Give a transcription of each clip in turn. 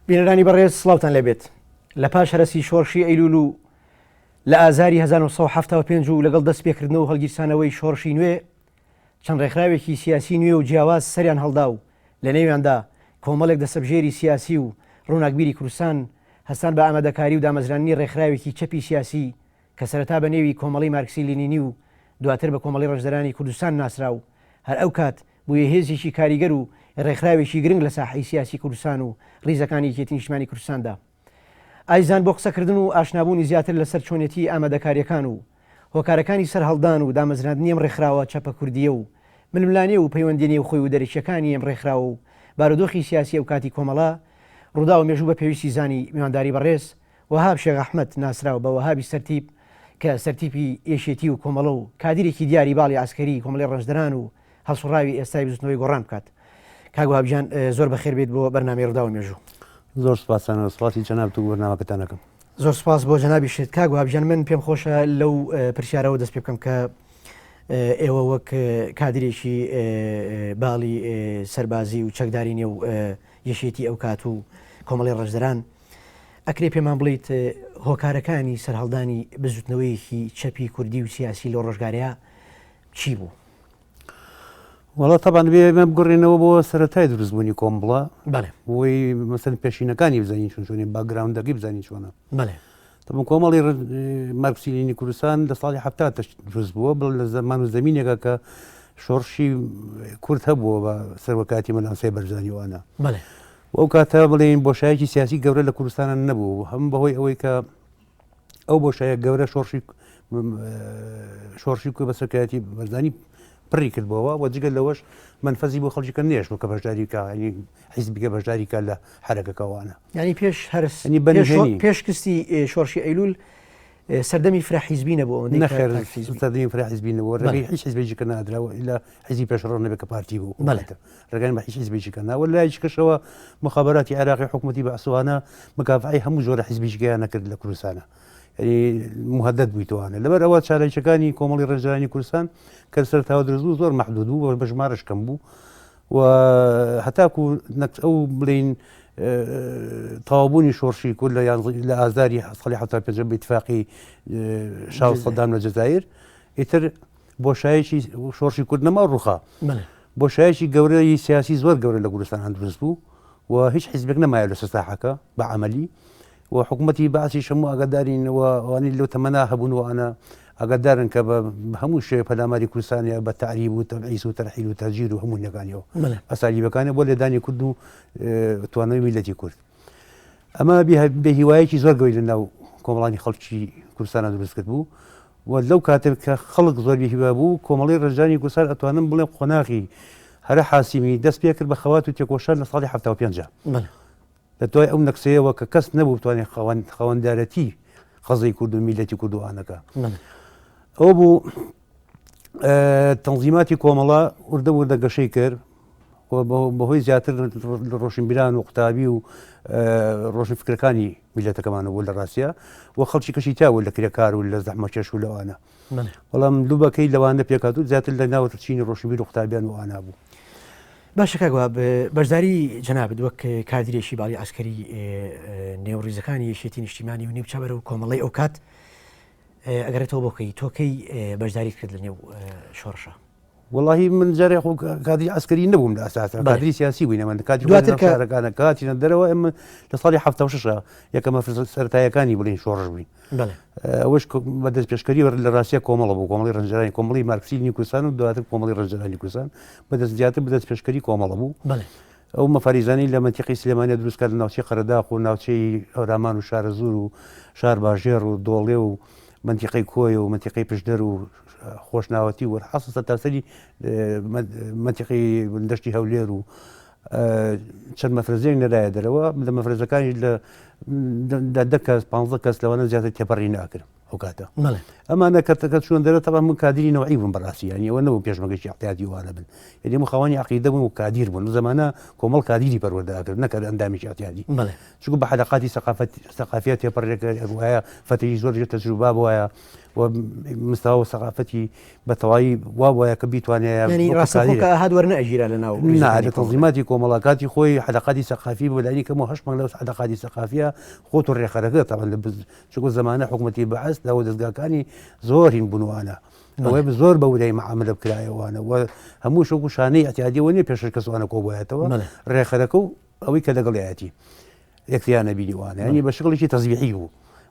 بینەرانی بەڕێز سڵاوتان لێبێت لە پاش هەرەسی شۆڕشی ئەیلول و لە ئازاری 1975 و لەگەڵ دەست پێکردنەوە و هەڵگیرسانەوەی شۆڕشی نوێ چەند ڕێکخراوێکی سیاسی نوێ و جیاواز سەریان هەڵدا و لە نێویاندا کۆمەڵێک دەسەبژێری سیاسی و ڕووناکبیری کوردستان هەستان بە ئامادەکاری و دامەزراندنی ڕێکخراوێکی چەپی سیاسی کە سەرەتا بە نێوی کۆمەڵەی مارکسی لینینی و دواتر بە کۆمەڵەی ڕەنجدەرانی کوردستان ناسرا و هەر ئەو کات بوویە هێزێکی کاریگەر و ڕێکخراوێکی گرنگ لە ساحەی سیاسی کوردستان و ڕیزەکانی یەکێتی نیشتمانی کوردستاندا. ئایزان بۆ قسەکردن و ئاشنابوونی زیاتر لەسەر چۆنێتیی ئامادەکارییەکان و هۆکارەکانی سەرهەڵدان و دامەزراندنی ئەم ڕێکخراوە چەپە کوردییە و ململانێ و پەیوەندییە نێوخۆی و دەرەکییەکانی ئەم ڕێکخراوە و بارودۆخی سیاسی ئەوکاتی کۆمەڵە، ڕووداو مێژوو بە پێویستی زانی میوانداری بەڕێز وەهاب شێخ ئەحمەد ناسراو بە وەهابی سەرتیپ کە سەرتیپی یەکێتی و کۆمەڵە و کادیرێکی دیاری باڵی عەسکەری کۆمەڵەی ڕەنجدەران و هەڵسوڕاوی ئێستای بزوتنەوەی گۆڕان بکات. کاک وەهاب گیان زۆر بەخێر بێیت بۆ بەرنامەی ڕووداو و مێژوو. زۆر سوپاستان و سوپاسی جەنابت و بەرنامەکەتان ئەکەم. زۆر سوپاس بۆ جەنابیشت. کاک وەهاب گیان من پێم خۆشە لەو پرسیارەوە دەست پێ بکەم کە ئێوە وەک کادرێکی باڵی سەربازی و چەکداری نێو یەکێتی ئەوکات و کۆمەڵی ڕەنجدەران ئەکرێ پێمان بڵیت هۆکارەکانی سەرهەڵدانی بزوتنەوەیەکی چەپی کوردی و سیاسی لەو ڕۆژگارەیە چی بوو؟ وەڵا تەبان بێ ئێمە بگەڕێنەوە بۆ سەرەتای دروستبوونی کۆمبڵە بەڵێ بۆی مەسەن پێشینەکانی بزانین چۆن چۆنی باگراوندەکەی بزانین چۆنە بەڵێ تەبم کۆمەڵی مارکسی لینی کوردستان لە ساڵی حەفتا دروست بووە بڵ لە زەمان و زمینێکە کە شۆڕشی کورد هەبووە بە سەروەکاتی مەلامسای بەرزانی وانە بەڵێ ئەو کاتە بڵێین بۆشایەکی سیاسی گەورە لە کوردستانە نەبوو هەم بەهۆی ئەوەی کە ئەو بۆشایە گەورە شۆڕشی شۆڕشی کوی بەسەرکایەتی بەرزانی پڕی کردبەوە و جگە لەوەش منفەزی بۆ خەڵکیکە نێشت کە بەشداری کا ینی حیزبیکە بەشداری کا لە حرەکەکەوانە ینی پێش هەرس پێش شکستی شۆڕشی ئەیلول سەردەمی فرە حیزبی نەبوو ئەوەندەی کە نەخێر تاک حیزبی. سەردەمی فرە حیزبی نەبوو بەڵێ. ڕێگەی هیچ حیزبێکی کە نادراوە ئیلا حیزبی پێشڕەو نەبێت کە پارتی بوو ئەو بەڵێ. کاتە ڕێگەیان بە هیچ حیزبێکی کە ناوە لایەکی کەشەوە مخابراتی عێراقی حکوومەتی بەعسوانە مکافحەی هەموو جۆرە حیزبێکی کەیان نەکرد لە کوردستانە یعنی مهدد بوویتوانە لەبەر ئەوە چالاکیەکانی کۆمەڵی ڕێنجدەرانی کوردستان کە سەرتاوە دروست بوو زۆر مەحدود بوو بە ژمارەش کەم بوو و هەتاکو ئەو بڵێین تەواوبوونی شۆڕشی کورد لە لە ئازاری ساڵی 75 بە ئیتفاقی شا و سەدام لە جەزایر ئیتر بۆشایەکی شۆڕشی کورد نەما ڕوخا بۆشایەکی گەورەی سیاسی زۆر گەورە لە کوردستان دروست بوو و هیچ حیزبێک نەمایە لەسەر ساحەکە بە عملی و حکوومەتی بەعسیش هەموو ئاگادارین و ئەوانەی لەو تەمەنا هەبوون و ئەوانە ئاگادارن کە بە هەموو شێوەیەک پەلاماری کوردستانیان بە تەعریب و تەبعیس و تەرحیل و تەهجیر و هەموو نەکانیەوە ئەسالیبەکانە بۆ لێدانی کورد و توانەوەی میلەتی کورد ئەمە بێ هیوایەکی زۆر گەوری لە ناو کۆمەڵانی خەڵکی کوردستانە دروست کرد بوو و لەو کاتێک کە خەڵک زۆر بێ هیوا بوو کۆمەڵی ڕێژانی کوردستان ئەتوانم بڵێم قۆناغی هەرە حاسیمی دەست پێ کرد بە خەوات و تێکۆشان لە ساڵی 75 لە دوای ئەو نەکسەیەوە کە کەس نەبوو بتوانێت خاوەندارەتی قەزەی کورد و میلەتی کورد و ئانەکە ئەوە بوو تەنزیماتی کۆمەڵە وردە وردە گەشەی کرد بەهۆی زیاتر لە ڕۆشنبیران و قوتابی و ڕۆشن فکرەکانی میلەتەکەمانە بوو لە ڕاستە و خەڵکی کەشی تا بوو لە کرێکار و لە زەحمەکێش و لەوانە بەڵام لوبەکەی لەوانە پێکهاتوو زیاتر لە ناو چینی ڕۆشنبیر و قوتابیان و ئانا بوو. باشە کاک وەهاب بەشداری جەنابت وەک کادرێکی باڵی عەسکەری نێو ڕیزەکانی یەکێتی نیشتیمانی و نێو چەبەرە و کۆمەڵەی ئەوکات ئەگەڕێتەوە بۆ کەی تۆ کەی بەشداریت کرد لە نێو شۆڕشە؟ وەڵاهی من جارێ خۆ کادری عەسکەری نەبووم لە ئەساسا کادری سیاسی بووین ئەمە کاتی دواتر کە شارەکانە کاتینە دەرەوە ئێمە لە ساڵی 76 یەکەمە سەرەتایەکانی بڵین شۆڕش بووین ئەوەش بە دەستپێشکەری لە ڕاستیە کۆمەڵە بوو کۆمەڵی ڕەنجدەرانی کۆمەڵی مارکسیزمی کوردستان و دواتر کۆمەڵی ڕەنجدەرانی کوردستان بە دەست زیاتر بە دەستپێشکەری کۆمەڵە بوو ئەو مەفاریزانەی لە مەنتیقی سلێمانیە دروست کرد لە ناوچەی قەرەداخ و ناوچەی هەورامان و شارەزوور و شارباژێڕ و دۆڵێ و مەنتیقەی کۆیە و مەنتیقەی پشدەر و خۆشناوەتی و حەسە سەرتاسەری مەنتیقەی دەشتی هەولێر و چەند مەفرەزەیەک نەرایە دەرەوە لە مەفرەزەکانیش لە دە کەس پ کەس لەوانە زیاتر تێپەڕی ناکرد. ئەو کاتە ئەمانە کە تەکە چوون دەرە تەبا من کادری نەوعی بووم بەڕاستی یانی ئەوە نەبوو پێشمەگەکی احتیاطی وانە بن یعنی من خاوەنی عقیدە بوون و کادیر بوون زمانە کۆمەڵ کادیری پەروەردە ئەکرد نەکرد ئەندامێکی احتیاطی چونکە بە حەلەقاتی سەقافەت سەقافیە تێپەڕێکە وایە فەتەی زۆر ژێر تەجروبا بوایە و مستەوا و سەقافەتی بە تەواوی وا بوایە کە بیتوانێ یعنی ڕاستەوخۆ کە هات وەرنەئەگیرا لە ناو نا لە تەنظیماتی کۆمەڵە کاتی خۆی حەلەقاتی سەقافی بوو لانی کەم و هەشت مانگ لەو حەلەقاتی سەقافیە خۆت و ڕێکخەرەکە تەبعەن لە چونکە زەمانە حکومەتی بەعس داوە دەزگاکانی زۆر هین بوون وانە ئەوەی زۆر بە ورەی معاملە بکرایەوانە و هەموو شۆک و شانەی ئەتیادیەوە نیە پێشەر کەسوانە کۆبووایەتەوە ڕێکخەرەکە و ئەوەی کە لەگەڵیەتی یەکتریان نەبینی وانە ینی بە شکڵێکی تەزبیحی بوو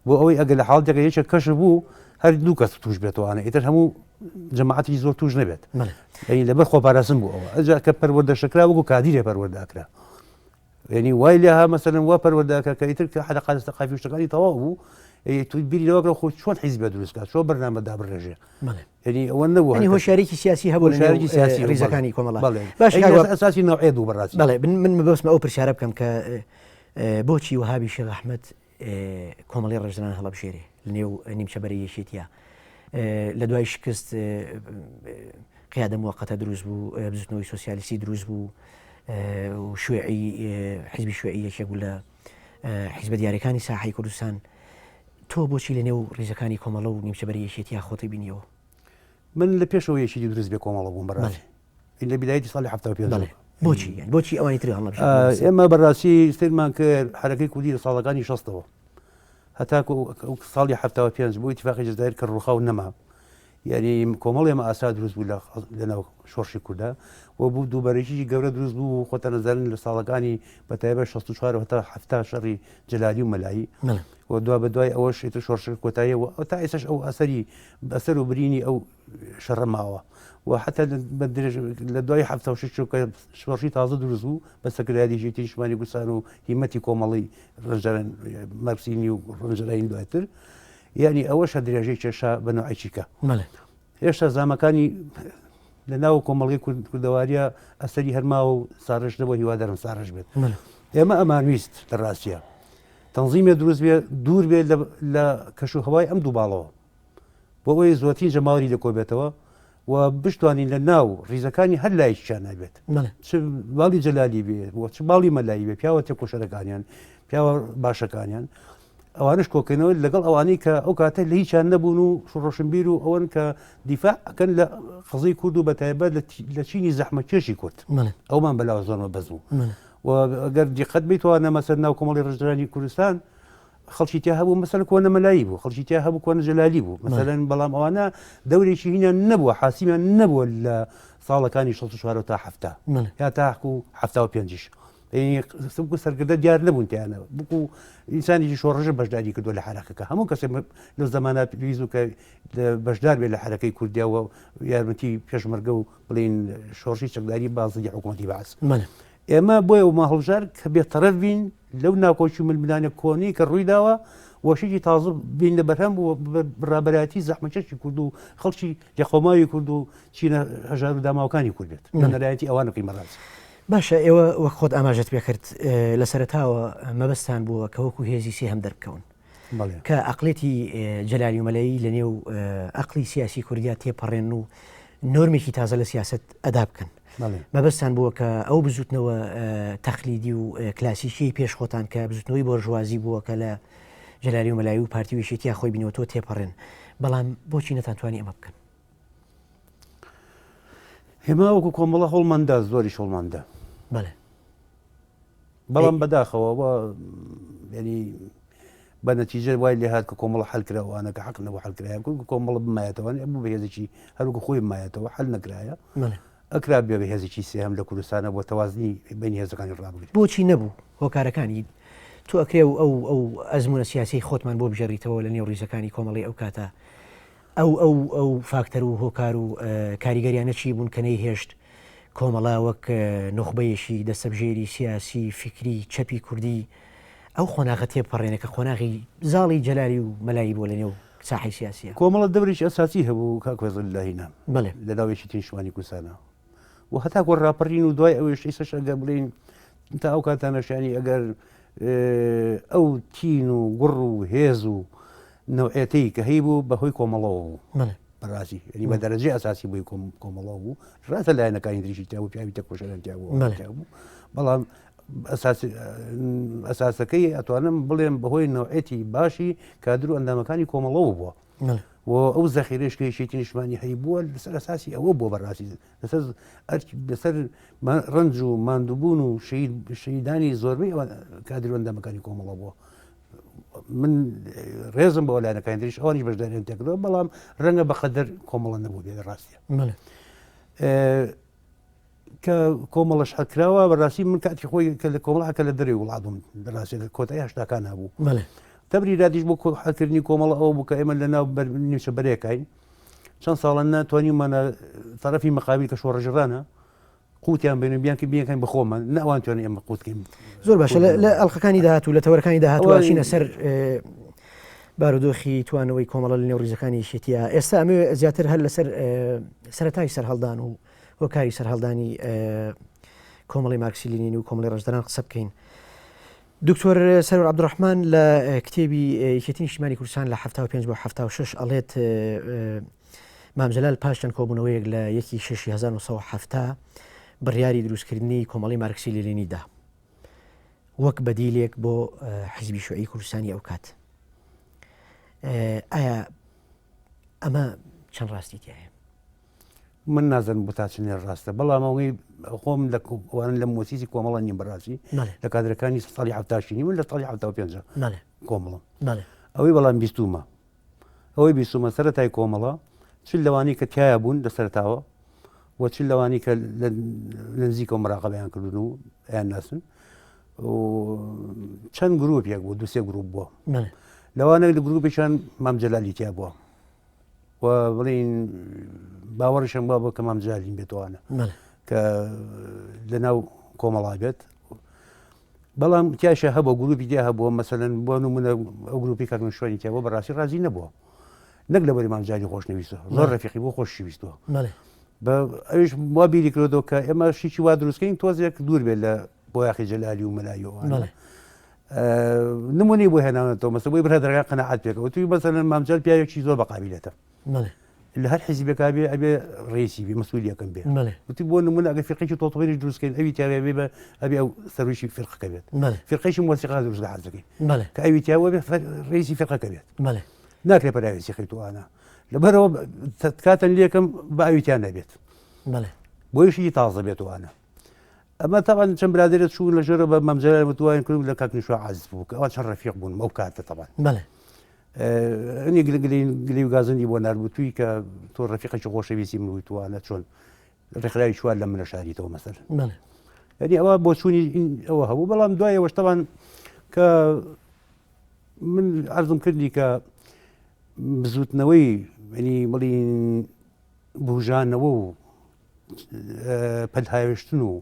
بۆ ئەوەی ئەگەر لە حاڵتێکە یەکێک کەشف بوو هەر دوو کەس توش بێتوانە ئیتر هەموو جەماعەتی زۆر توش نەبێت یعنی لەبەر خۆپاراستن بوو ئەوە ئەجا کە پەروەردەشەکرا وەکو کادیرێ پەروەردەکرا یعنی وای لێها مەسەلەن وا پەروەردەکە کە ئیتر کە حەلەقات سەقافی و شتەکانی تەواو بوو تو بیری لەوە کردەوە خۆ چۆن حیزبە دروست کات چۆن بەرنامە دابڕێژێ یعنی ئەوە نەبوو یعنی هۆشیاریی سیاسی هەبوو لە هۆشیاریی سیاسی هەبوو، ڕیزەکانی کۆمەڵە بەڵێ باش ئەی کاک وەهاب، ئەساسی نەوعیەت بوو بەڕاستی بەڵێ من مەبەستمە ئەو پرسیارە بکەم کە بۆچی وەهابی شێخ ئەحمەد کۆمەڵی ڕێژدران هەڵەبژێرێ لە نێو نیمچە بەرەی یەکێتیە لە دوای شکست قیادە موقتە دروست بوو بزوتنەوەی سۆسیالیستی دروست بوو و شوێعی حزبی شوێعی یەکێک بوو لە حیزبە دیارەکانی ساحەی کوردستان تۆ بۆچی لە نێو ڕیزەکانی کۆمەڵە و نیمچە بەرەی یەکێتیا خۆتی بینیەوە؟ من لە پێشەوە یەکێتی دروست بێ کۆمەڵە بووم بەڕاستی لە بیدایەتی ساڵی 75 بەڵێ بۆچی یان بۆچی ئەوانی تری هەڵنەبژاردن؟ ئێمە بەڕاستی سەیرمان کرد حەرەکەی کوردی لە ساڵەکانی شەستەوە هەتاکو ساڵی 75 بۆ ئیتفاقی جەزائیر کە ڕووخا و نەما یعنی کۆمەڵێ مەئاسا دروست بوو لە ناو شۆڕشی کووردا و بوو دووبەرەکیی گەورە دروست بوو خۆتان نەزانن لە ساڵەکانی بە تایبەت 64 هەتا 70 شەڕی جەلالی و مەلایی و دوا بە دوای ئەوەش ئیتر شۆڕشەکە کۆتاییە و تا ئێستاش ئەو ئەسەری ئەسەر و برینی ئەو شەڕە ماوە و حتا بە درێژ لە دوای 76 کە شۆڕشی تازە دروست بوو بە سەرکردایەتی یەکێتی نیشتمانی کوردستان و هیمەتی کۆمەڵی ڕەنجەران مارکسینی و ڕەنجەرانی دواتر یعنی ئەوەشە درێژەی کێشا بە نوعێکی کە هێشتا زامەکانی لە ناو کۆمەڵگەی کوردەواریە ئەسەری هەرماوە و ساڕێژ نەبووە هیوادارم ساڕێژ بێت ئێمە ئەمانویست لە ڕاستیە تەنزیمێ دروست بێ دوور بێ لە کەش و هەوای ئەم دوو باڵەوە بۆ ئەوەی زۆرترین جەماوەری لە کۆبێتەوە و بشتوانین لە ناو ڕیزەکانی هەر لایەکیان نابێت چ باڵی جەلالی بێ و چ باڵی مەلایی بێ پیاوە تێکۆشەرەکانیان پیاوە باشەکانیان ئەوانش کۆکەنەوە لەگەڵ ئەوانەی کە ئەو کاتە لە هیچیان نەبوون و ڕۆشنبیر و ئەوەن کە دیفاع ئەکەن لە قەزیەی کورد و بە تایبەت لە چینی زەحمەتکێشی کورد ئەومان بەلاوە زۆر مەبەست بوو و ئەگەر دیقەت بیتوانە مەسەر ناو کۆمەڵی ڕژدرانی کوردستان خەڵکی تیا هەبوو مەسەل کۆنە مەلایی بوو خەڵکی تیا هەبوو کۆنە جەلالی بوو مەسەلەن بەڵام ئەوانە دەورێکی هینیان نەبووە حاسیمیان نەبووە لە ساڵەکانی 64 تا 70 یا تاکو 75یش بکو سەرکردە دیار نەبوون تیانە بکو ئینسانێکی شۆڕژە بەشداری کردو لە حرەکەکە هەموو کەسێک لەو زمانە پێویست کە بەشدار بێت لە حرەکەی کوردیاوە یارمەتی پێشمەرگە و بڵین شۆڕشی چەکداری بازدی حکوومەتی بەعس ئێمە بۆیە ومان هەڵبژارد کە بێتەرەف بین لەو ناکۆکی و ململانێ کۆنەی کە ڕوویداوە و شتێکی تازە بین لە بەرهەم و ڕابەرایەتی زەحمەتکێشی کورد و خەڵکی لێقەوماوی کورد و چینە هەژار و داماوەکانی کورد بێت نوێنەرایەتی ئەوان بکەین بەڕاستی. باشە ئێوە وەک خۆت ئاماژەت پێکرد لە سەرەتاوە مەبەستان بووە کە وەکو هێزی سێهەم دەربکەون. کە ئەقلێتی جەلالی و مەلایی لە نێو ئەقلی سیاسی کوردیا تێپەڕێن و نۆرمێکی تازە لە سیاست ئەدا بکەن مەبەستان بووە کە ئەو بزوتنەوە تەقلیدی و کلاسیکی پێش خۆتان کە بزوتنەوەی بۆرژوازی بووە کە لە جەلالی و مەلایی و پارتی و یەکێتیا خۆی بینەوە تۆ تێپەڕێن بەڵام بۆچی نەتانتوانی ئەمە بکەن؟ هێما وەکو کۆمەڵە هەوڵماندا زۆریش هەوڵماندا بەڵێ بەڵام بەداخەوە ینی بە نەتیجە وای لێ هاات کە کۆمەڵە حل کراوانە کە حەق نەبوو حل کرایە کورد کۆمەڵە بمایەتەوە بوو بە هێزێکی هەروکو خۆی مایەتەوە حل نەکرایە ئەکرا بێ بە هێزێکی سێهەم لە کوردستانە بۆ تەوازنی بینی هێزەکانی ڕابگرێت بۆچی نەبوو هۆکارەکانی تۆ ئەکرێ و ئەو ئەو ئەزمونە سیاسی خۆتمان بۆ بژێڕیتەوە لە نێو ڕیزەکانی کۆمەڵی ئەو کاتە ئەو ئەو ئەو فاکتەر و هۆکار و کاریگەریانە چی بوون کە نەیهێشت کۆمەڵە وەک نوخبەیەکی دەستەبژێری سیاسی، فیکری، چەپی کوردی ئەو قۆناغە تێبپەڕێنێ کە قۆناغی زاڵی جەلالی و مەلایی بووە لە نێو ساحەی سیاسییا؟ کۆمەڵە دەورێکی ئەساسی هەبوو کاک فەزلوڵاهی نام بەڵێ. لە ناو یەکێتی نیشتمانی کوردستانا و هەتاکۆ ڕاپەڕین و دوای ئەوەیش ئیستاش ئەگەر بڵێین تا ئەو کاتانەش یانی ئەگەر ئەو تین و گوڕ و هێز و نەوعێتەی کە هەیبوو بە هۆی کۆمەڵەوە بوو. بەڕاستی یعنی بە دەرەجەی ئەساسی بۆی کۆمەڵەوە بوو. ڕاستە لایەنەکانی تریشی تیا بوو، پیاوی تێکۆشەران تیا بوو، تیا بوو. بەڵام ئەساسەکەی ئەتوانم بڵێم بەهۆی نەوعێتی باشی کادر و ئەندامەکانی کۆمەڵەوە بووە. و ئەو زەخیرەش کە یەکێتی نیشتمانی هەیبووە لەسەر ئەساسی ئەوە بووە بەڕاستی لەسەر لەسەر ڕەنج و ماندووبوون و شەهیدانی زۆربەی ئەوان کادر و ئەندامەکانی کۆمەڵە بووە. من ڕێزم بۆ لایەنەکانی تریش ئەوانیش بەشداریان تێکردەوە بەڵام ڕەنگە بەقەدەر کۆمەڵە نەبوو بێت ڕاستە کە کۆمەڵەش حەکراوە بەڕاستی من کاتی خۆی کە لە کۆمەڵ کە لە دەرەوەی وڵات بووم بەڕاستی لە کۆتایی هەشتاکان هەبوو تەبریراتیش بۆ حەکردنی کۆمەڵە ئەوە بوو کە ئێمە لە ناو نیمچە بەرێکین چەند ساڵە ناتوانیمانە تەرەفی مقابل کە شۆڕژڕانە قوتیان بێنن بیان کە بیانکەین بە خۆمان نە ئەوان توانن ئێمە قوت کەین. زۆر باشە لە ئەڵلقەکانی داهاتوو لە تەوەرەکانی داهاتوو ئەچینە سەر بارودۆخی توانەوەی کۆمەڵە لە نێو ڕیزەکانی یەکێتیە ئێستا ئەمەوێ زیاتر هەر لەسەر سەرەتای سەرهەڵدان و هۆکاری سەرهەڵدانی کۆمەڵی مارکسی لینین و کۆمەڵی ڕەنجدەران قسە بکەین. دکتۆر سەرور عەبدولڕەحمان لە کتێبی یەکێتی نیشتیمانی کوردستان لە 75 بۆ 76 ئەڵێت مام جەلال پاش چەند کۆبوونەوەیەک لە یەکی شەشی 1970 بڕیاری دروستکردنی کۆمەڵی مارکسی لێلینی دا وەک بەدیلێک بۆ حزبی شوعی کوردستانی ئەو کات. ئایا ئەمە چەند ڕاستی تایە؟ من نازانم بۆ تا چەندێ ڕاستە بەڵام ئەوەی خۆم لە وان لە مۆسیسی کۆمەڵە نیم بەڕاستی لە کادرەکانی ساڵی حفتاشی من لە ساڵی 75 کۆمەڵم ئەوەی بەڵام بیستومە ئەوەی بیستومە سەرەتای کۆمەڵە چ لەوانی کە تایە بوون لە سەرتاوە و چ لەوانی کە لە نزیکەوە مراقبەیان کردون و ئەیان ناسن چەند گروپ یەک بوو دوسێ گروپ بووە لەوانە لە گروپێکیان مام جەلالی تیا بووە و بڵین باوەڕیشم وا بۆ کە مام جەلالین بێتوانە کە لە ناو کۆمەڵا بێت بەڵام تیاشە هەبوو گروپی دیا هەبووە مەسەلەن بۆ نمونە ئەو گروپی کاک نوشوانی تیا بۆ بەڕاستی ڕازی نەبووە نەک لەبەری مام جەلالی خۆشنەویستە زۆر ڕەفیقی بۆ خۆشی ویستوە بە ئەویش وا بیری کردەوە کە ئێمە شتێکی وا دروستکەین تۆزێک دوور بێت لە بۆیاخی جەلالی و مەلایی و ئەوانە. نمونەی بۆ هێناونەتەوە مەسە بۆی برادەرەکان قەناعەت پێکەوە توی مەسەلەن مام جەلال پیاوێکی زۆر بە قابیلەتە لە هەر حیزبێکا بێ ئەبێ ڕئیسی بێ مەسئولی یەکەم بێ وتی بۆ نمونە ئەگەر فیرقێکی تۆتۆبیریش دروست کەین ئەوی تیاوێ بێ بە ئەبێ ئەو سەرۆکی فیرقەکە بێت فیرقێکی مۆسیقا دروست لە حەزەکەی کە ئەوی تیاوە بێ ڕئیسی فیرقەکە بێت ناکرێ پەراوێزی خەیت و ئانا لەبەرەوە تکاتن لێکم بە ئەوی تیا نەبێت بۆیشی تازە بێت و ئانا ئەمە تەبعەن چەند برادەرێک چوون لە ژێرەوە بە مام جەلال وت وایان کرد لە کاک نوشا عازز بوو کە ئەوان چەند ڕەفیق بوون ئەو کاتە تەبعەن بەڵێ ئەنی گلی گلی گلی و گازندی بۆ نارد توی کە تۆ ڕەفیقێکی خۆشەویستی من بووی توانە چۆن ڕێکخراوی چوار لە منە شاریتەوە مەسەل بەڵێ یعنی ئەوە بۆچوونی ئەوە هەبوو بەڵام دوای ئەوەش تەبعەن کە من عەرزم کردی کە بزوتنەوەی ینی بڵین بوژانەوە و پەلهاوێشتن و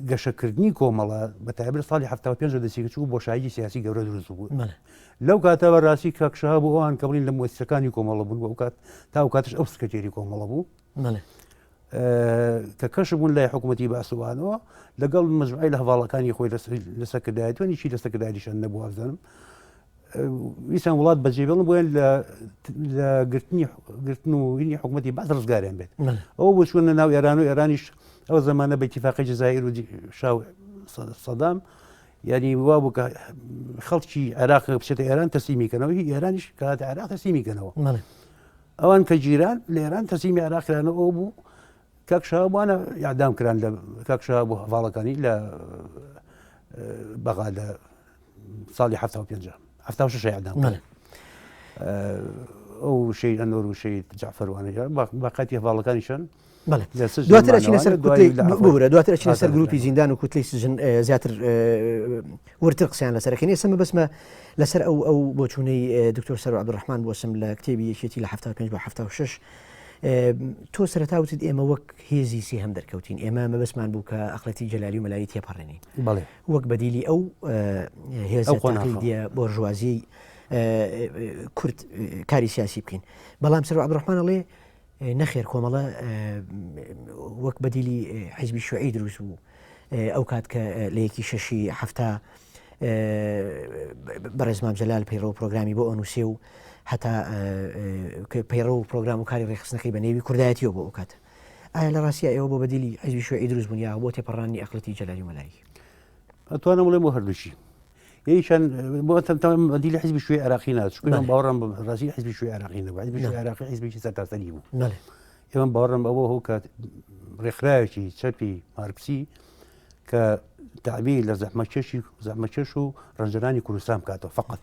گەشەکردنی کۆمەڵە بە تایبەت ساڵی 75 دەستی چوو بۆشایی سیاسی گەورە دروست بوو لەو کاتە بەڕاستی کاک شەهاب و ئەوان کە بڵین لە موسسەکانی کۆمەڵە بوون ئەو کات تا ئەو کاتش ئەو سکرتێری کۆمەڵە بوو کە کەش بوون لای حکوومەتی باسوانەوە لەگەڵ مەجموعی لە هەواڵەکانی خۆی لە سەرکردایەتوانی لە سەرکردایەتیشان نەبوو ئەزانم ویستیان وڵات بەجێ بێڵن بۆیان لە گرتنی گرتن و هینی حکوومەتی بەعس ڕزگاریان بێت ئەو بۆ چوونە ناو ئێران و ئێرانیش ئەو زمانە بە ئیتیفاقی جەزائیر و شا و سەدام یعنی وا بوو کە خەڵکی عێراق بچێتە ئێران تەسلیمی کەنەوە هی ئێرانیش کات عێراق تەسلیمی کەنەوە ئەوان کە گیران لە ئێران تەسلیمی عێراق کرانەوە ئەو بوو کاک شەهاب وانە یادام کران لە کاک شەهاب و هەواڵەکانی لە بەغا لە ساڵی 75 76 ئەعدام کرد. ئەو شەهید ئەنوەر و شەهید جەعفەر وانە باقاتی هەڤاڵەکانیشان بەڵێ دواتر ئەچینە سەر کوتلەی ببورە دواتر ئەچینە سەر گروپی زیندان و کوتلەی سجن زیاتر وردتر قسەیان لەسەر ئەکەین ئێستا مەبەستمە لەسەر ئەو ئەو بۆچوونەی دکتۆر سەرو عەبدولڕەحمان بۆسم لە کتێبی یەکێتی لە 75 بۆ 76 تۆ سەرەتا وتت ئێمە وەک هێزی سێهەم دەرکەوتین ئێمە مەبەستمان بوو کە ئەقڵێتی جەلالی و مەلایی تێپەڕێنین بەڵێ وەک بەدیلی ئەو هێزە تەقلیدیە بۆرژوازیەی کورد کاری سیاسی بکەین بەڵام سەرو عەبدولڕەحمان ئەڵێ نەخێر کۆمەڵە وەک بەدیلی حیزبی شوعی دروست بوو ئەو کات کە لە یەکی شەشی هەفتا. بەڕێز مام جەلال پەیڕەو و پرۆگرامی بۆ ئەنووسێ و هەتا پەیڕەو و پرۆگرام و کاری ڕێکخستنەکەی بە نێوی کوردایەتیەوە بۆ ئەو کاتە. ئایا لە ڕاستیا ئێوە بۆ بەدیلی حیزبی شیوعی دروست بوون یا بۆ تێپەڕاندنی ئەقڵەتی جەلالی و مەلایی؟ ئەتوانم بڵێم بۆ هەردووکی. یەکیان بۆ بەدیلی حیزبی شیوعی عێراقی نا، چونکە ئێمە باوەڕم بە ڕاستی حیزبی شیوعی عێراقی نەبوو. حیزبی شیوعی عێراقی حیزبێکی سەرتاسەری بوو. ئێمە باوەڕم بەوە هەبوو کە ڕێکخراوێکی چەپی مارکسی کە تەعبیر لە زەحمەتکێشی زەحمەتکێش و ڕەنجەرانی کوردستان بکاتەوە فقط.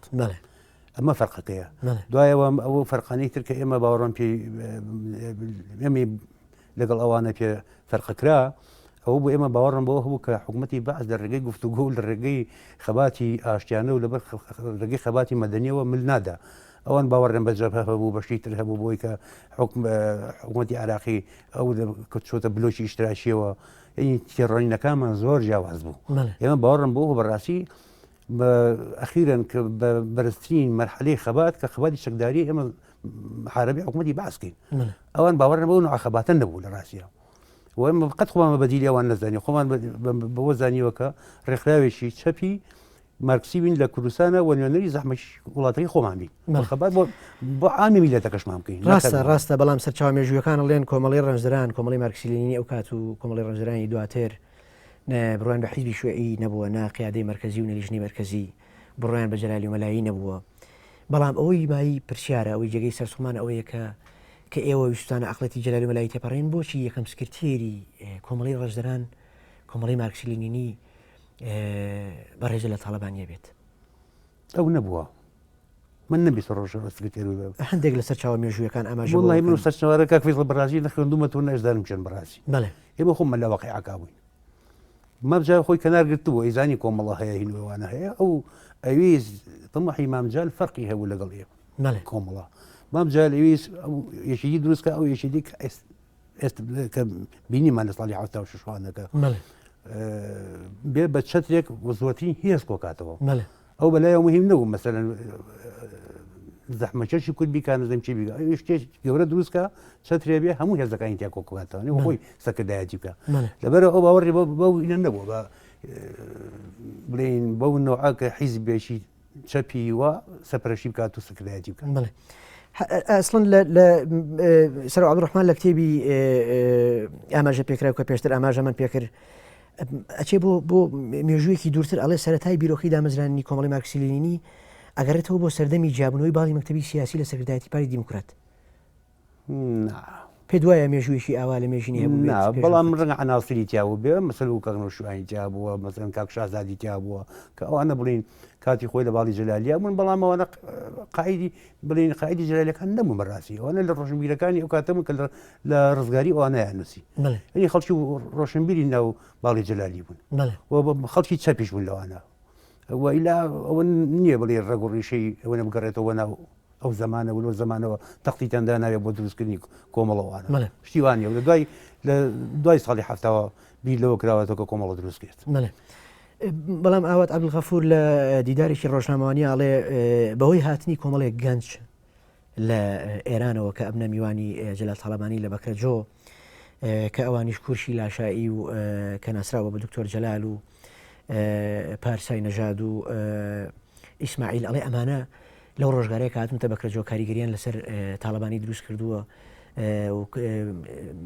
ئەمە فەرقەکەیە. دوایەوە ئەو فەرقانەی تر کە ئێمە باوەڕم پێی ئێمەی لەگەڵ ئەوانە پێ فەرقەکرا ئەوە بۆ ئێمە باوەڕم بەوە هەبوو کە حکوومەتی بەعس لە ڕێگەی گفتوگۆ و لە ڕێگەی خەباتی ئاشتیانە و لەبەر ڕێگەی خەباتی مەدەنیەوە مل نادا. ئەوان باوەڕیان بە جەبهە هەبوو بەشی تر هەبوو بۆی کە حکوومەتی عراقی ئەو کە چۆتە بلۆکی ئیشتراکیەوە یعنی تێڕوانینەکانمان زۆر جیاواز بوو. ئێمە باوەڕم بۆ بەڕاستی ئەخیرەن کە بە بەرزترین مەرحەلەی خەبات کە خەباتی چەکداری ئێمە محاربەی حکوومەتی بەعس کەین. ئەوان باوەڕیان بەو نوعە خەباتە نەبوو لە ڕاستیە. و ئێمە قەت خۆمان بە بەدیلی ئەوان نەزانی، خۆمان بەوە زانیوە کە ڕێکخراوێکی چەپی مارکسی بین لە کوردستانە و نوێنەری زەحمەتی وڵاتەکەی خۆمان بین. خەبات بۆ عامی میللەتەکەشمان بکەین. ڕاستە ڕاستە، بەڵام سەرچاوە مێژوویەکان ئەڵێن کۆمەڵەی ڕەنجدەران، کۆمەڵەی مارکسی لینینی ئەو کات و کۆمەڵەی ڕەنجدەرانی دواتر بڕوایان بە حیزبی شیوعی نەبووە، نە قیادەی مەرکەزی و نە لیژنەی مەرکەزی بڕوایان بە جەلالی و مەلایی نەبووە. بەڵام ئەوەی مایەی پرسیارە، ئەوەی جێگەی سەرسوڕمانە ئەوەیە کە کە ئێوە ویستتانە عەقڵیەتی جەلالی و مەلایی تێپەڕێن، بۆچی یەکەم سکرتێری کۆمەڵەی ڕەنجدەران، کۆمەڵەی مارکسی لینینی بەڕێز جەلال تاڵەبانییە بێت؟ ئەو نەبووە. من نەمبیستوە ڕۆژێ سکرتێر بووبێ. هەندێک لە سەرچاوە مێژوویەکان ئاماژە بەوە وەڵڵاهی من دەکەن. سەرچاوە کاک فەیسەڵ بەڕازی نەخوێندوومەتەوە نەشزانم کێن بەڕازی. بەڵێ. ئێمە خۆمان لە واقیعەکا بووین. مام جلال خۆی کەنار گرتبوو ئەیزانی کۆمەڵە هەیە هین وانە هەیە ئەو ئەویست طموحی مام جلال فەرقی هەبوو لەگەڵ ئێمە. بەڵێ. کۆمەڵە. مام جلال ئەویست ئەو یەکێتی دروست کە ئەو یەکێتی کە ئێست ئێست کە بینیمان لە ساڵی 76 وانەکە. بەڵێ. بێ بە چەترێک و زۆرترین هێز کۆکاتەوە. بەڵێ. ئەو بەلایەوە مهم نەبوو مەسەلەن زەحمەکێشی کورد بیکا نەزم چی بیکا ئەویش شتێک گەورە دروست کە چەترێ بێ هەموو هێزەکانی تیا کۆکاتەوە نێ خۆی سەرکردایەتی بکە لەبەر ئەو باوەڕی بەو ئینە نەبوو بە بڵێین بەو نوعە کە حیزبێکی چەپی وا سەپەرشتی بکات و سەرکردایەتی بکات. بەڵێ ئەسڵەن لە سەر عەبدولڕەحمان لە کتێبی ئاماژە پێکراو کە پێشتر ئاماژەمان پێکرد ئەچێ بۆ بۆ مێژوویەکی دوورتر ئەڵێ سەرەتای بیرۆکەی دامەزراندنی کۆمەڵی مارکسی لینینی ئەگەڕێتەوە بۆ سەردەمی جیابوونەوەی باڵی مەکتەبی سیاسی لە سەرکردایەتی پارتی دیموکرات. نا. پێت وایە مێژوویەکی ئاوا لە مێژینی هەبوو نا بەڵام ڕەنگە عەناسری تیا بوو بێ مەسەل و کاک نەوشیروانی تیا بووە مەسەلەن کاک شازادی تیا بووە کە ئەوانە بڵین کاتی خۆی لە باڵی جەلالیا بوون بەڵام ئەوانە قائیدی بڵین قائیدی جەلالیەکان نەبوون بەڕاستی ئەوانە لە ڕۆشنبیرەکانی ئەو کاتە بوون کە لە ڕزگاری ئەوانەیان نووسی یعنی خەڵکی ڕۆشنبیری ناو باڵی جەلالی بوون و خەڵکی چەپیش بوون لەوانە و ئیلا ئەوە نییە بڵێ ڕەگ و ڕیشەی ئەوە نەبگەڕێتەوە ناو ئەو زەمانە و لەو زەمانەوە تەختیتان داناوێ بۆ دروستکردنی کۆمەڵەوانە شتی وانە لە دوای لە دوای ساڵی هەفتاوە بیر لەوە کراوەتەوە کە کۆمەڵە دروست کرد. بەڵام ئاوات عەبدولغەفور لە دیدارێکی ڕۆژنامەوانی ئاڵێ بەهۆی هاتنی کۆمەڵێک گەنج لە ئێرانەوە کە ئەبنە میوانی جەلال تاڵەبانی لە بەکرەجۆ کە ئەوانیش کورشی لاشایی و کە ناسراوە بە دکتۆر جەلال و پارسای نەژاد و ئیسماعیل ئەڵێ ئەمانە لەو ڕۆژگارەیە کە هاتوونەتە بەکرەجۆ کاریگەریان لەسەر تاڵەبانی دروست کردووە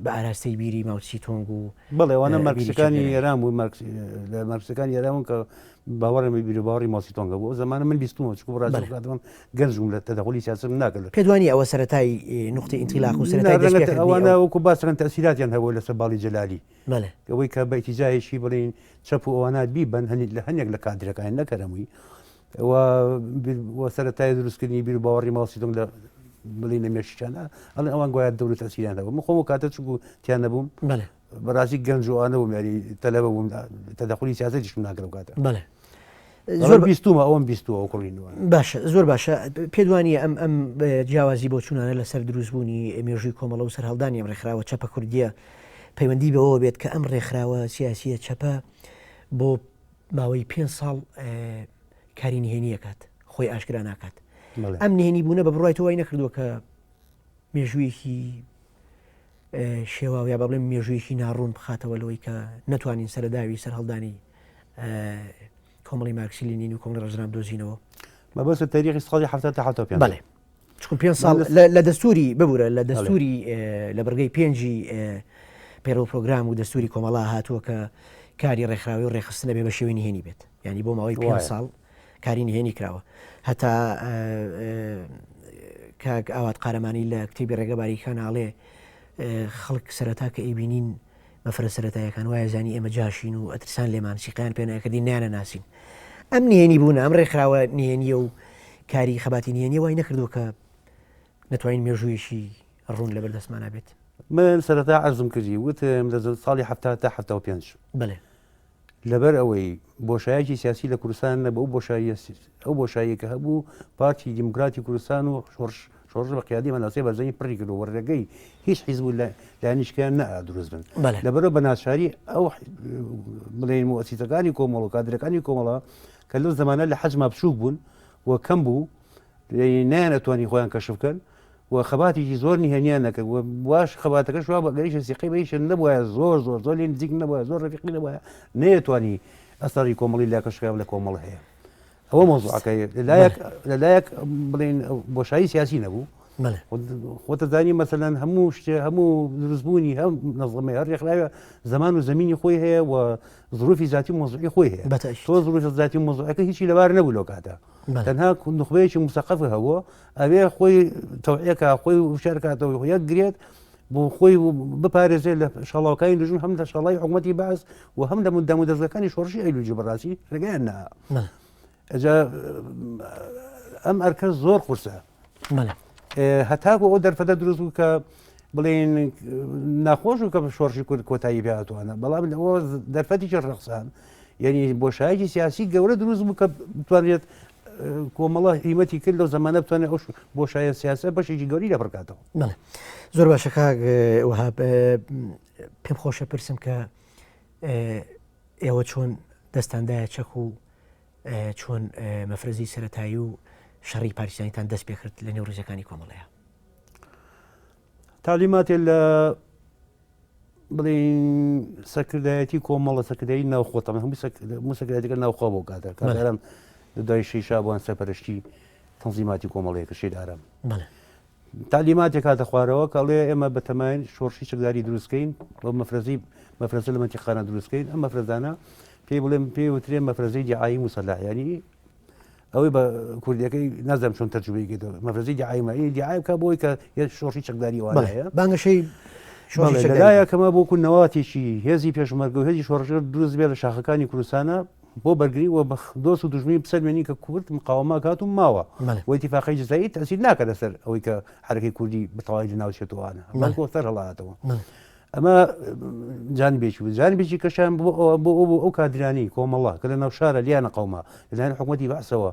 بە ئاراستەی بیری ماوتسی تۆنگ و بەڵێ ئەوانە مارکسەکانی ئێران بوو لە مارکسەکانی ئێران بوون کە باوەڕم بە بیر و باوەڕی ماوتسی تۆنگە بوو ئەو زەمانە من بیستومە چونکە بەڕاستی کاتمان گەنج بووم لە تەدەخولی سیاسەتم ناکرد. پێت وانییە ئەوە سەرەتای نوقتەی ئینتیلاق و سەرەتای دەستپێکردنی ئەوانە وەکو باس دەکەن تەئسیراتیان هەبووە لەسەر باڵی جەلالی ئەوەی کە بە ئیتیجاهێکی بڵێین چەپ و ئەوانە بیبەن لە هەنێک لە کادرەکان نەک هەر هەمووی و سەرەتای دروستکردنی بیر و باوەڕی ماوسی تۆنگ لە بڵێین لە مێشکیانە ئەڵێن ئەوان گوایە دەور و تەئسیریان هەبوو من خۆم ئەو کاتە چونکو تیا نەبووم بەڕاستی گەنج و ئەوانە بووم یاری تەلەبە بووم تەدەخولی سیاسەتیشم ناکرد ئەو کاتە. بەڵێ زۆر بیستومە ئەوەم بیستووە ئەو کوڕینەوە. باشە زۆر باشە پێت وانییە ئەم ئەم جیاوازی بۆچوونانە لەسەر دروستبوونی مێژووی کۆمەڵە و سەرهەڵدانی ئەم ڕێکخراوە چەپە کوردییە پەیوەندی بەوەوە بێت کە ئەم ڕێکخراوە سیاسییە چەپە بۆ ماوەی پێنج ساڵ کاری نهێنی ئەکات خۆی ئاشکرا ناکات ئەم نهێنی بوونە بە بڕای تۆ وای نەکردووە کە مێژوویەکی شێواو یا بە بڵێم مێژوویەکی ناڕوون بخاتەوە لەوەی کە نەتوانین سەرەداوی سەرهەڵدانی. کۆمەڵی مارکسی لینین و کۆمەڵی ڕێزران بدۆزینەوە؟ مەبەستت تاریخی ساڵی 70 تا 75؟ بەڵێ چونکە پێنج ساڵ لە دەستوری ببورە لە دەستوری لە بڕگەی پێنجی پەیڕەو پرۆگرام و دەستوری کۆمەڵا هاتووە کە کاری ڕێکخراوی و ڕێکخستنە بێ بە شێوەی نهێنی بێت یعنی بۆ ماوەی پێنج ساڵ کاری نهێنی کراوە هەتا کاک ئاوات قارەمانی لە کتێبی ڕێگە باریکان ئاڵێ خەڵک سەرەتا کە ئەیبینین مەفرە سەرەتایەکان وایە زانی ئێمە جاشین و ئەترسان لێمان سیقیان پێ نەکردین نیانە ناسین ئەم نهێنی بوون ئەم ڕێکخراوە نهێنیە و کاری خەباتی نهێنی وای نەکردووە کە نەتوانین مێژوویەکی ڕوون لەبەر دەستمانە بێت. من سەرەتا عەرزم کردی وتم لە ساڵی 70 تا 75 بەێ لەبەر ئەوەی بۆشایەکی سیاسی لە کوردستان نەبوو، ئەو بۆشاییە ئەو بۆشاییە کە هەبوو پارتی دیموکراتی کوردستان و شۆڕش شۆڕش بە قیادی مەلا حوسێن بەرزانی پڕی کرد و ڕێگەی هیچ حیزب و لایەنیشکیان نەئا دروست بن. لەبەرەوە بە ناچاری ئەو بڵێین موئەسیسەکانی کۆمەڵ و کادرەکانی کۆمەڵە کە لەو زەمانە لە حەجما بچووک بوون و کەم بوو نەیانەتوانی خۆیان کەشف بکەن و خەباتێکی زۆر نهێنیان نەکرد و واش خەباتەکەش وا بوو ئەگەریش سیقەی بە هیچ نەبوایە زۆر زۆر زۆر لێ نزیک نەبوایە زۆر ڕەفیقی نەبوایە نەیەتوانی ئەسەری کۆمەڵی لا کەشکراو لە کۆمەڵ هەیە ئەوە مەوزوعەکەی لەلایەک لەلایەک بڵێن بۆشایی سیاسی نەبوو خۆتە زانی مەسەلەن هەموو شتێ هەموو دروستبوونی هەم نەزڵمەی هەر ڕێکخراوە زەمان و زمینی خۆی هەیە و ظروفی زاتی و مەوزوعی خۆی هەیە تۆ ظروفی زاتی و مەوزوعەکە هیچی لەبار نەبوو لەو کاتە تەنها نوخبەیەکی مسەقەف هەبووە ئەوێ خۆی تەوعەکە خۆی وشارکاتەوە یەک گرێت بۆ خۆی بپارێزێت لە شەڵاوکانی دژون هەم لە شەڵای حکوومەتی باز و هەم لە دەم و دەستگەکانی شۆڕشی ئەیلوجی بەڕاستی ڕێگەیان نا ئەجا ئەم ئەرکە زۆر قورسە هەتاکو ئەو دەرفەتە دروست بوو کە بڵێن ناخۆش و کە شۆڕشی کورد کۆتایی پێهاتوانە بەڵام ئەوە دەرفەتێکی ڕەخسان یعنی بۆشایەکی سیاسی گەورە دروست بوو کە بتوانێت کۆمەڵە هیمەتی کرد لەو زمانە بتوانێت ئەو بۆشایە سیاسە بەشێکی گەوری لە بڕکاتەوە. زۆر باشە کاک وەهاب پێم خۆشە پرسم کە ئێوە چۆن دەستاندایە چەک و چۆن مەفرەزی سەتایی و شەڕی پارتیزانیتان دەست پێکرد لە نێو ڕیزەکانی کۆمەڵەیە؟ تالیماتێ لە بڵین سەرکردایەتی کۆمەڵە سەرکردایی ناوخۆ تەمە هەموو هەموو سەرکردایەتەکە ناوخۆ بۆ کاتە کارم لە دوای شەی شابوان سەرپەرشتی تەنزیماتی کۆمەڵەیە کە شەید ئارام تالیماتێک هاتە خوارەوە کە ئەڵێ ئێمە بەتەماین شۆڕشی چەکداری دروستکەین و مەفرەزی مەفرەزە لە مەنتیقانە دروستکەین ئەم مەفرەزانە پێی بڵێم پێی وترێ مەفرەزەی دیعایی موسەلح یعنی ئەوەی بە کوردیەکەی نازانم چۆن تەرجومەی کردەوە مەفرەزەی دیعایی مەعنی دیعای بکە بۆی کە یە شۆڕشی چەکداری وانە هەیە بانگەشەی شۆڕشی چەکداری لەلایەکەمە بۆ کو نەواتێکی هێزی پێشمەرگە و هێزی شۆڕشگەر دروست بێ لە شاخەکانی کوردستانە بۆ بەرگری و بە دۆست و دوژمنی بسەلمێنین کە کورد مقاومە کات و ماوە و ئیتیفاقی جزائیر تەسیر ناکە لەسەر ئەوەی کە حەرەکەی کوردی بە تەواوی لە ناوچێتەوانە بەڵکو سەر هەڵاتەوە ئەمە جانبێکی بوو جانبێکی کەشان بۆ بۆ ئەو بۆ ئەو کادرانی کۆمەڵە کە لە ناو شارە لیانە قەوما لەلایەن حکوومەتی بەعسەوە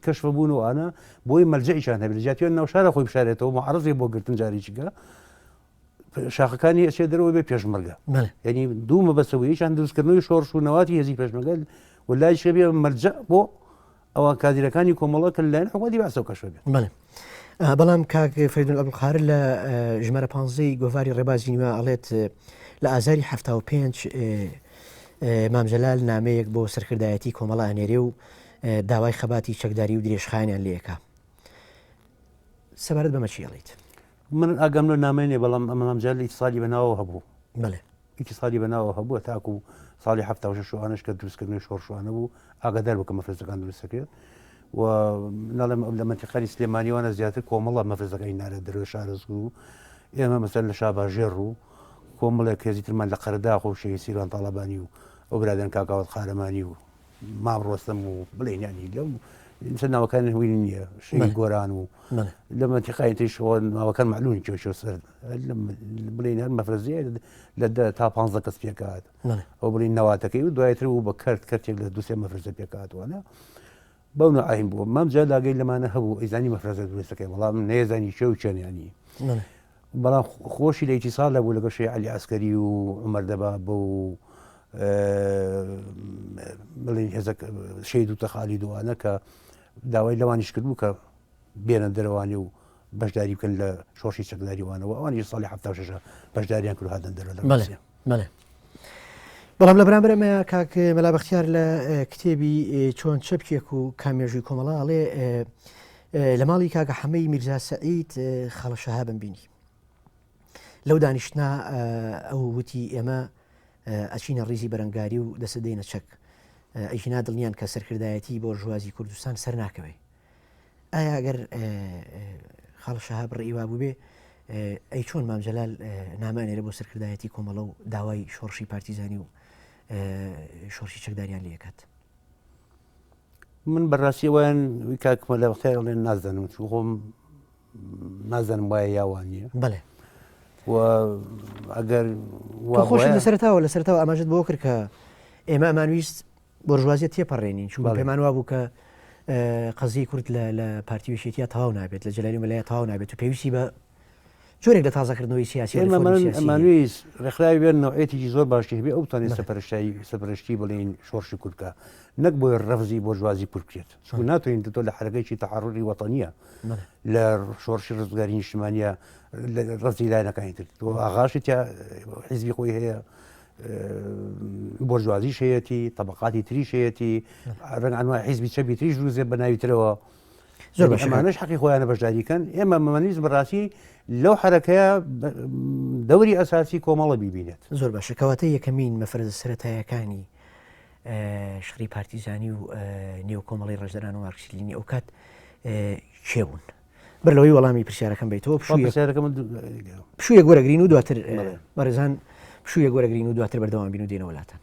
کەشف بوون و ئانا بۆی مەرجەعیشان هەبێت جاتیان ناو شارە خۆی بشارێتەوە معرضی بۆ گرتن جارێکیگە شاخەکانی ئەچێ دەرەوە بێ پێشمەرگە یعنی دوو مەبەستە بوو یەکیان دروستکردنەوەی شۆڕش و نەواتی هێزی پێشمەرگە و لایشێ بێ مەرجەع بۆ ئەوە کادیرەکانی کۆمەڵە کە لەلایەن حکومەتی بەعسەوە کەشف بێت. بەڵێ بەڵام کاک فەریدون عەبدولقادر لە ژمارە پانزەی گۆڤاری ڕێبازی نوێ ئەڵێت لە ئازاری 75 مام جەلال نامەیەک بۆ سەرکردایەتی کۆمەڵە ئەنێرێ و داوای خەباتی چەکداری و درێژخایەنیان لێکا سەبارەت بەمە چی ئەڵێیت؟ من ئاگام لەو نامەیە نیە بەڵام ئەمە مام جەلال ئیتیسالی بە ناوەوە هەبوو. بەڵێ. ئیتیسالی بە ناوەوە هەبووە تاکو ساڵی 76 و ئەوانەش کە دروستکردنی شۆڕشوانە بوو ئاگادار بوو کە مەفرەزەکان دروست دەکرێت و ناڵێم لە مەنتیقانی سلێمانیوانە زیاتر کۆمەڵە مەفرەزەکانی نارە دەرەوە شارەزوور و ئێمە مەسەر لە شاباژێڕ و کۆمەڵێک هێزی ترمان لە قەرەداخ و شەهید سیروان تاڵەبانی و ئەو برادەران کاکاوەت قارەمانی و مام ڕۆستەم و بڵێن ینی لەو چەند ناوەکانی هوی نییە شەهید گۆران و لە مەنتیقای تریشەوە ناوەکان معلوم کێشە سەر بڵێن هەر مەفرەزەیە لە دە تا پ کەس پێکات ئەو بڵین نەواتەکەی و دوایتر و بە کەرت کەرتێک لە دوسێ مەفرەزە پێکاتوانە بەو نوعین بووە مام جا لاگەی لەمانە هەبوو ئەیزانی مەفرەزە دروستەکەی بەڵام نەیزانی چێ و چێنیانی بەڵام خۆشی لە ئیتیساڵ لە بوو لەگەڵ شێ عەلی عەسکەری و عومەر دەبابە و بڵێن هێزە شەید و تەخالی دوانە کە داوای لەوانیش کردبوو کە بێنە دەرەوانی و بەشداری بکەن لە شۆڕشی چەکداری وانەوە ئەوانیش ساڵی 76 بەشداریان کرد هاتن دەرەوە لە بەڵێ. بەڵام لە بەرامبەر ئەمەیا کاک مەلا بەختیار لە کتێبی چۆن چەپکێک و کام مێژووی کۆمەڵە ئەڵێ لە ماڵی کاکە حەمەی میرزا سەعید خاڵە شەهابم بینی لەو دانیشتنا ئەو وتی ئێمە ئەچینە ڕیزی بەرەنگاری و دەسە دەینە چەک ئەینا دڵنیان کە سەرکردایەتی بۆ ژوازی کوردستان سەر ناکەوێ ئایا ئەگەر خاڵە شەهاب ڕێی وا بووبێ ئەی چۆن مام جەلال نامە ئەنێرێ بۆ سەرکردایەتی کۆمەڵە و داوای شۆڕشی پارتیزانی و شۆڕشی چەکداریان لێ کات؟ من بەڕاستی ئەویان کاک مەلا بەختیار ئەڵێن نازانم چون خۆم نازانم وایە یا وا نییە بەڵێ و ئەگەر خۆش لە سەرتاوە لە سەرتاوە ئاماژت بۆ کرد کە ئێمە ئەمانویست بۆرژوازیە تێپەڕێنین چونکە پێمان وابوو کە قەزیەی کورد لە پارتی و یەکێتیە تەواو نابێت لە جەلالی مەلایە تەواو نابێت و پێویستی بە جۆرێک لە تازەکردنەوەی سیاسی ئەمانویست ڕێکخراوی بێن نەوعێتێکی زۆر باشی هەبێ ئەو بتوانێت سەپەرشتایی سەپەرشتی بڵێین شۆڕشی کورد بکا نەک بۆی ڕەفزی بۆرژوازی کورد بکرێت چونکە ناتوانین تۆ لە حەرەکەیەکی تەحەڕوری وەتەنیە لە شۆڕشی ڕزگاری نیشتمانیە ڕەفزی لایەنەکانی تر تۆ ئاغاشی تیا حیزبی خۆی هەیە بۆرژوازیش هەیەتی تەبقاتی تریش هەیەتی ڕەنگ ئەنوا حیزبی چەپی تریش دروست بە ناوی ترەوە زۆر باشە ئەمانەش حەقی خۆیانە بەشداری کەن ئێمە مەمەنیز بەڕاستی لەو حرەکەیە دەوری ئەساسی کۆمەڵە بیبینێت زۆر باشە کەواتە یەکەمین مەفرەزە سەرەتایەکانی شەڕی پارتیزانی و نێو کۆمەڵی ڕەشدەران و مارکسیلینی ئەو کات کێ بوون؟ بەر لەوەی وەڵامی پرسیارەکەم بیتەوە پشوویەک وەرەگرین و دواتر بەڕێزان پشوویەک وەرەگرین و دواتر بەردەوام بین و دێنەوە لاتان.